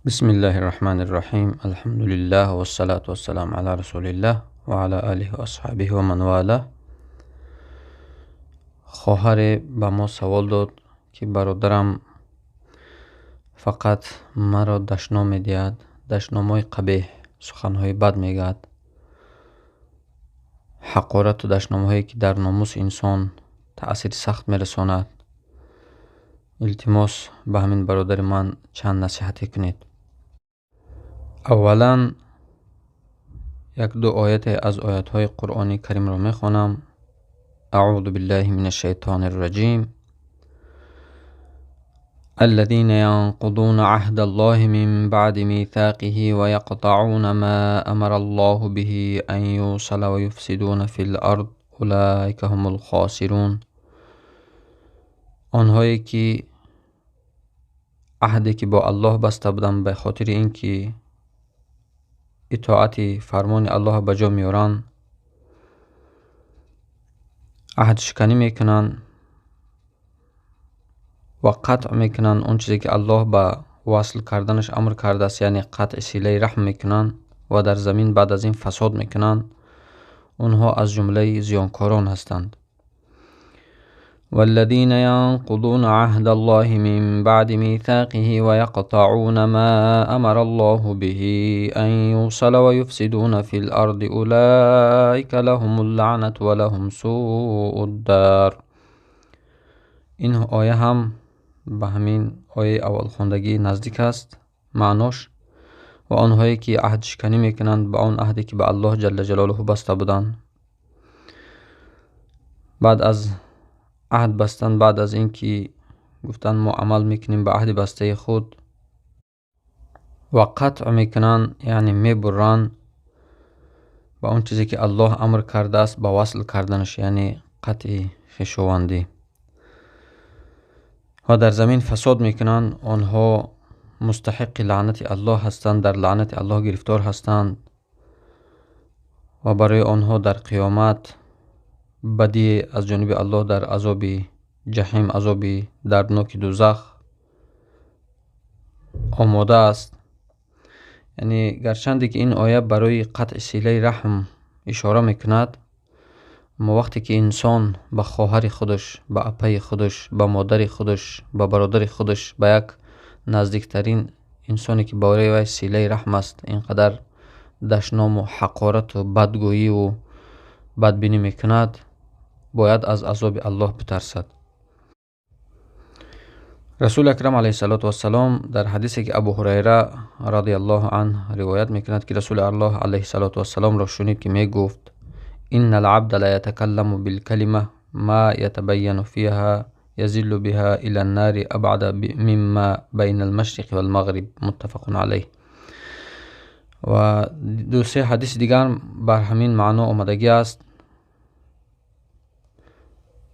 Бисмиллаҳи рраҳмани рраҳим. Алҳамдулиллаҳ вассалату вассалам ала расулиллаҳ ва ала алиҳи ва асҳобиҳи ва ман валаҳ. Хоҳаре ба мо савол дод, ки бародарам фақат маро дашном медиҳад, дашномҳои қабеҳ, суханҳои бад мегӯяд, ҳақорату дашномҳое, ки дар номуси инсон таъсири сахт мерасонад. Илтимос, ба ҳамин бародари ман чанд насиҳате кунед. Аввалан, як-ду ояте аз оятҳои Қуръони Каримро мехонам. Аъузу биллаҳи мин ашшайтони рраҷим. الذين ينقضون عهد الله من بعد ميثاقه ويقطعون ما أمر الله به أن يوصل ويفسدون في الأرض أولئك هم الخاسرون. Онҳое ки аҳде ки бо Аллоҳ баста буданд, ба хотири ин ки итоати фармони Аллоҳ ба ҷо меоранд, аҳдшиканӣ мекунанд ва қатъ мекунанд он чизе ки Аллоҳ ба васл карданаш амр кардааст, яъне қатъи силаи раҳм мекунанд ва дар замин баъд аз ин фасод мекунанд, онҳо аз ҷумлаи зиёнкорон ҳастанд. والذين ينقضون عهد الله من بعد ميثاقه ويقطعون ما أمر الله به أن يوصل ويفسدون في الأرض أولئك لهم اللعنة ولهم سوء الدار. Ин оя ҳам ба ҳамин ояи аввалхондагӣ наздик аст маънош. Ва онҳое ки аҳдшиканӣ мекунанд ба он аҳде ки ба Аллоҳ ҷалла ҷалолуҳу баста буданд, баъд аз аҳд бастан, баъд аз ин ки гуфтанд, мо амал мекунем ба аҳди бастаи худ, ва қатъ мекунанд, яъне мебуранд ба он чизе ки Аллоҳ амр кардааст ба васл карданаш, яъне қатъи хешовандӣ, ва дар замин фасод мекунанд, онҳо мустаҳиқи лаънати Аллоҳ ҳастанд, дар лаънати Аллоҳ гирифтор ҳастанд ва барои онҳо дар қиёмат бадие аз ҷониби Аллоҳ дар азоби ҷаҳим, азоби дардноки дузах омода аст. Яъне гарчанде ки ин оя барои қатъи силаи раҳм ишора мекунад, аммо вақте ки инсон ба хоҳари худаш, ба апаи худаш, ба модари худаш, ба бародари худаш, ба як наздиктарин инсоне ки барои вай силаи раҳм аст, ин қадар дашному ҳақорату бадгӯиву бадбинӣ мекунад, бояд аз азоби Аллоҳ битарсад. Расули акрам алайҳиссалоту вассалом дар ҳадисе, ки Абу Ҳурайра радиаллоҳу анҳ ривоят мекунад, ки Расули Аллоҳ алайҳиссалоту вассаломро шунид, ки мегуфт: инна алабда ла ятакалламу билкалима ма ятабайяну фиҳа язиллу биҳа ила ннари абъада мимма байна алмашриқи валмағриб. Муттафақун алайҳ. Ва ду-се ҳадиси дигар бар ҳамин маъно омадагӣ аст.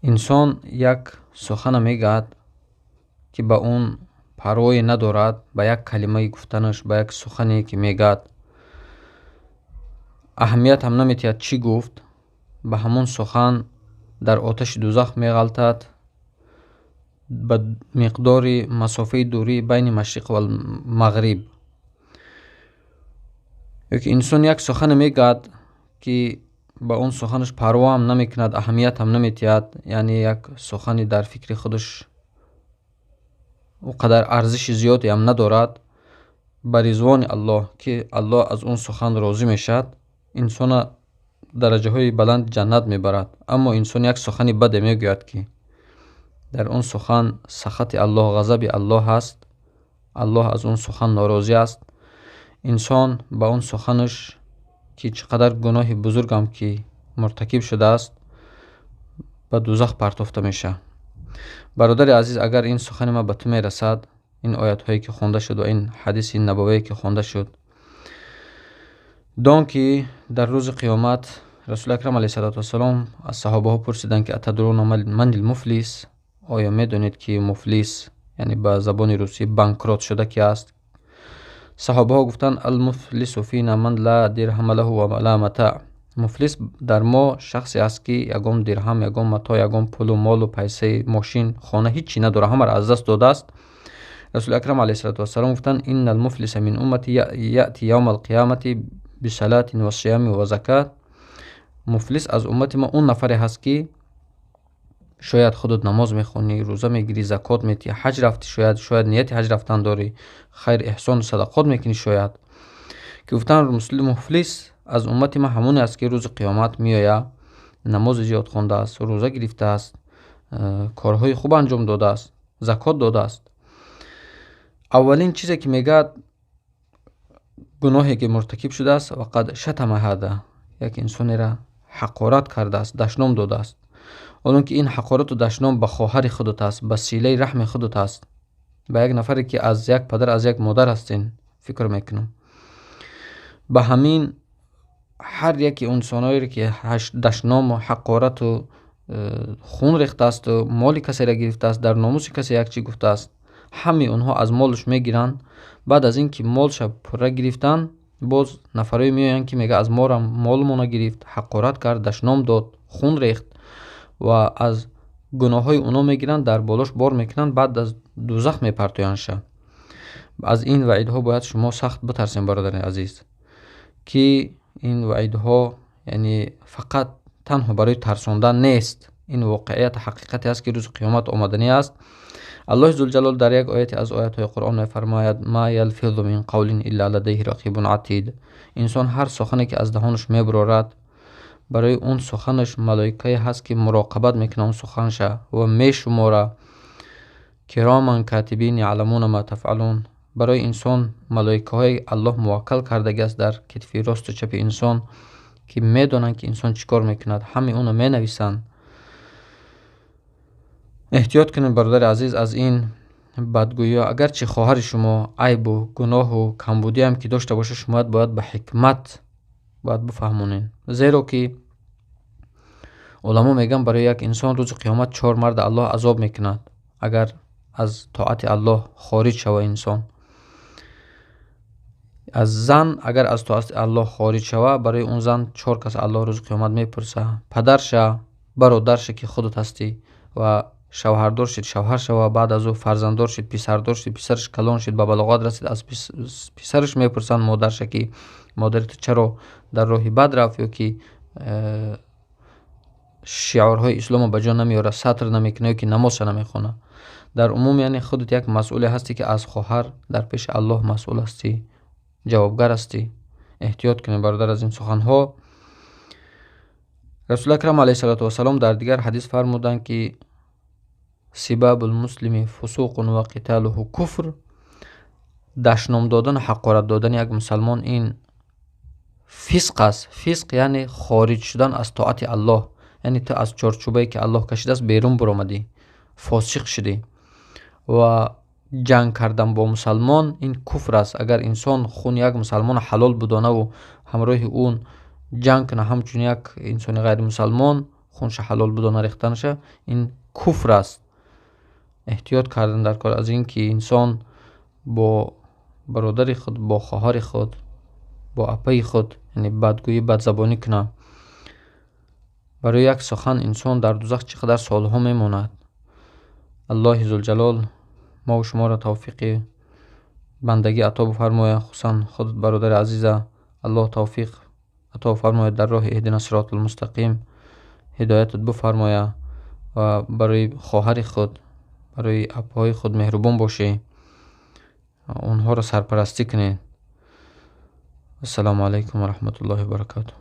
Инсон як сухана мегӯяд, ки ба он парвое надорад, ба як калимаи гуфтанаш, ба як сухане ки мегӯяд, аҳамият ҳам наметиҳад, чӣ гуфт, ба ҳамон сухан дар оташи дузах меғалтад ба миқдори масофаи дурии байни машриқ ва мағриб. Ё ки инсон як сухане мегӯяд, ки ба он суханаш парво ҳам намекунад, аҳамият ҳам наметиҳад, яъне як сухани дар фикри худаш о қадар арзиши зиёде ҳам надорад, ба ризвони Аллоҳ, ки Аллоҳ аз он сухан розӣ мешавад, инсона дараҷаҳои баланди ҷаннат мебарад. Аммо инсон як сухани баде мегӯяд, ки дар он сухан сахати Аллоҳ, ғазаби Аллоҳ ҳаст, Аллоҳ аз он сухан норозӣ аст, инсон ба он суханаш, ки чӣ қадар гуноҳи бузургам ки муртакиб шудааст, ба дузах партофта мешавад. Бародари азиз, агар ин сухани ман ба ту мерасад, ин оятҳое ки хонда шуд ва ин ҳадиси набавие ки хонда шуд, дон ки дар рӯзи қиёмат Расули акрам алайҳиссалоту вассалом аз саҳобаҳо пурсиданд, ки атадруна манил муфлис, оё медонед, ки муфлис, яъне ба забони русӣ банкрот шуда, ки аст? Саҳобаҳо гуфтанд: алмуфлису фина ман ла дирҳама лаҳу ва ла матаъ. Муфлис дар мо шахсе аст, ки ягон дирҳам, ягон матоъ, ягон пулу молу пайсаи, мошин, хона, ҳеҷ чӣ надорад, ҳамаро аз даст додааст. Расули Акрам алайҳиссалоту вассалом гуфтанд: инна алмуфлиса мин уммати яъти явма алқиямати бисалатин ва сиями ва закат. Муфлис аз уммати ма он нафаре ҳаст, ки шояд худат намоз мехонӣ, рӯза мегирӣ, закот метиҳӣ, ҳаҷ рафтӣ, шояд нияти ҳаҷ рафтан дорӣ, хайр, эҳсону садақот мекунӣ шояд. Ки гуфтанд, муфлис аз уммати ма ҳамоне аст, ки рӯзи қиёмат меояд, намози зиёд хондааст, рӯза гирифтааст, корҳои хуб анҷом додааст, закот додааст. Аввалин чизе ки мегӯяд, гуноҳе ки муртакиб шудааст, вақад шатама ҳада, як инсонеро ҳақорат кардааст, дашном додааст. Ҳолон ки ин ҳақорату дашном ба хоҳари худат аст, ба силаи раҳми худат аст, ба як нафаре ки аз як падар, аз як модар ҳастен, фикр мекунам. Ба ҳамин ҳар яке инсонҳоеро ки дашному ҳақорату хун рехтаасту моли касеро гирифтааст, дар номуси касе як чӣ гуфтааст, ҳамаи онҳо аз молаш мегиранд. Баъд аз ин ки молша пурра гирифтанд, боз нафарое меоянд, ки мега, аз морам молмона гирифт, ҳақорат кард, дашном дод, хун рехт, ва аз гуноҳҳои онҳо мегиранд, дар болош бор мекунанд, баъд аз дузах мепартояндша. Аз ин ваъидҳо бояд шумо сахт битарсем, бародари азиз, ки ин ваъидҳо яъне фақат танҳо барои тарсондан нест, ин воқеият, ҳақиқате аст, ки рӯзи қиёмат омаданӣ аст. Аллоҳи зулҷалол дар як ояте аз оятҳои Қуръон мефармояд: ма ялфизу мин қавлин илла ладайҳи рақибун атид. Инсон ҳар сухане ки аз даҳонаш мебурорад, барои он суханаш малоикае ҳаст, ки муроқабат мекунад он суханша ва мешумора. Кироман катибин яъламуна ма тафъалун. Барои инсон малоикаҳое Аллоҳ муваккал кардагиаст дар китфи росту чапи инсон, ки медонанд, ки инсон чӣ кор мекунад, ҳамаи онро менависанд. Эҳтиёт кунед, бародари азиз, аз ин бадгӯиҳо. Агарчи хоҳари шумо айбу гуноҳу камбудиам ки дошта бошад, шумо бояд ба ҳикмат бояд бифаҳмонед, зеро ки уламо мегӯянд, барои як инсон рӯзи қиёмат чор марда Аллоҳ азоб мекунад, агар аз тоати Аллоҳ хориҷ шава инсон. Аз зан агар аз тоати Аллоҳ хориҷ шава, барои он зан чор кас Аллоҳ рӯзи қиёмат мепурса: падарша, бародарша, ки худат ҳастӣ, ва шавҳардор шид, шавҳар шава, баъд аз ӯ фарзанддор шид, писардор шид, писараш калон шид, ба балоғат расид, аз писараш мепурсанд модарша, ки модари ту чаро дар роҳи бад рафт ё ки шиорҳои исломро ба ҷо намеорад, сатр намекунад ё ки намозша намехонад. Дар умум, яъне худат як масъуле ҳастӣ, ки аз хоҳар дар пеши Аллоҳ масъул ҳастӣ, ҷавобгар ҳастӣ. Эҳтиёт кунед, бародар, аз ин суханҳо. Расули Акрам алайҳиссалоту вассалом дар дигар ҳадис фармуданд, ки сибабул муслими фусуқун ва қиталуҳу куфр. Дашном додану ҳақорат додани як мусалмон ин фисқ аст. Фисқ яъне хориҷ шудан аз тоати Аллоҳ, яъне ту аз чорчӯбае ки Аллоҳ кашидааст берун буромадӣ, фосиқ шудӣ. Ва ҷанг кардан бо мусалмон ин куфр аст. Агар инсон хуни як мусалмонро ҳалол будонаву ҳамроҳи он ҷанг кунад, ҳамчун як инсони ғайримусалмон хунша ҳалол будона рехтанаша, ин куфр аст. Эҳтиёт кардан дар кор аз ин ки инсон бо бародари худ, бо хоҳари худ, бо апаи худ, яъне бадгӯӣ, бадзабонӣ кунад. Барои як сухан инсон дар дузах чӣ қадар солҳо мемонад. Аллоҳи зулҷалол мову шуморо тавфиқи бандагӣ ато бифармояд, хусусан худат, бародари азиза, Аллоҳ тавфиқ ато фармояд, дар роҳи иҳдина сиротул мустақим ҳидоятат бифармояд ва барои хоҳари худ, барои апаҳои худ меҳрубон бошӣ, онҳоро сарпарастӣ кунед. Ассалому алайкум ва раҳматуллоҳи ва баракатуҳ.